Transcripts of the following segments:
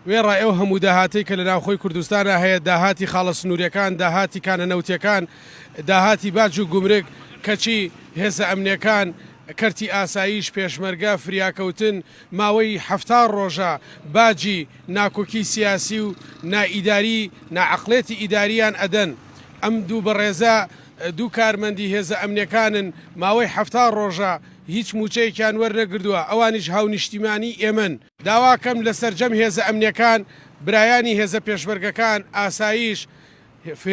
وێڕای ئەو هەموو داهاتەی کە لە ناوخۆی کوردستانا هەیە، داهاتی خاڵە سنووریەکان، داهاتی کانە نەوتیەکان، داهاتی باج و گومرگ، کەچی هێزە ئەمنیەکان، کەرتی ئاسایش، پێشمەرگە، فریاکەوتن، ماوەی 70 ڕۆژە باجی ناکۆکی سیاسی و نائیداری، ناعەقڵێتی ئیداریان ئەدەن. ئەم دوو بەڕێزە دوو کارمەندی هێزە ئەمنیەکانن، ماوەی 70 ڕۆژە هیچ مووچەیەکیان وەرنەگردووە، ئەوانیش هاونیشتیمانی ئێمەن. داواکەم لە سەرجەم هێزە ئەمنیەکان، برایانی هێزە پێشمەرگەکان، ئاسایش،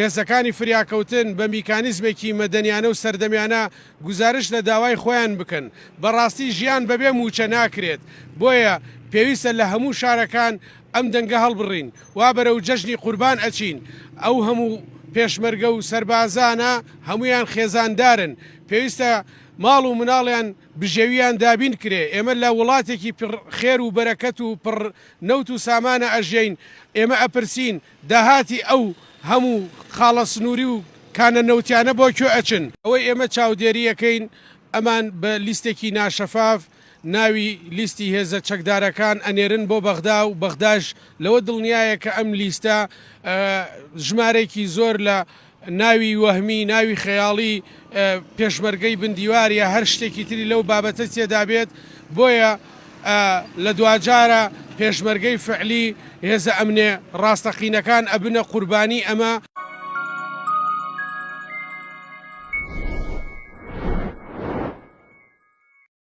هێزەکانی فریاکەوتن بە میکانیزمێکی مەدەنیانە و سەردەمیانە گوزارشت لە داوای خۆیان بکەن. بەڕاستی ژیان بەبێ مووچە ناکرێت، بۆیە پێویستە لە هەموو شارەکان ئەم دەنگە هەڵبڕین. وا بەرەو جەژنی قوربان ئەچین، ئەو هەموو پێشمەرگە و سەربازانە هەموویان خێزاندارن، پێویستە ماڵ و مناڵیان بژێویان دابین کرێ، ئێمە لە وڵاتێکی پڕ خێر و بەرەکەت و پڕ نەوت و سامانە ئەژیەین، ئێمە ئەپرسین داهاتی ئەو هەموو خاڵە سنووری و کانە نەوتیانە بۆ کوێ ئەچن؟ ئەوەی ئێمە چاودێری ئەکەین ئەمان بە لیستێکی ناشەفاف ناوی لیستی هێزە چەکدارەکان ئەنێرن بۆ بەغدا و بەغداش لەوە دڵنیایە کە ئەم لیستە ژمارەیەکی زۆر لە ناوی وەهمی، ناوی خەیاڵی پێشمەرگەی بن دیوار یا هەر شتێکی تری لەو بابەتە تێدا بێت، بۆیە لە دواجارا پێشمەرگەی فعلی، هێزە ئەمنێ ڕاستەقینەکان ئەبنە قوربانی ئەمە.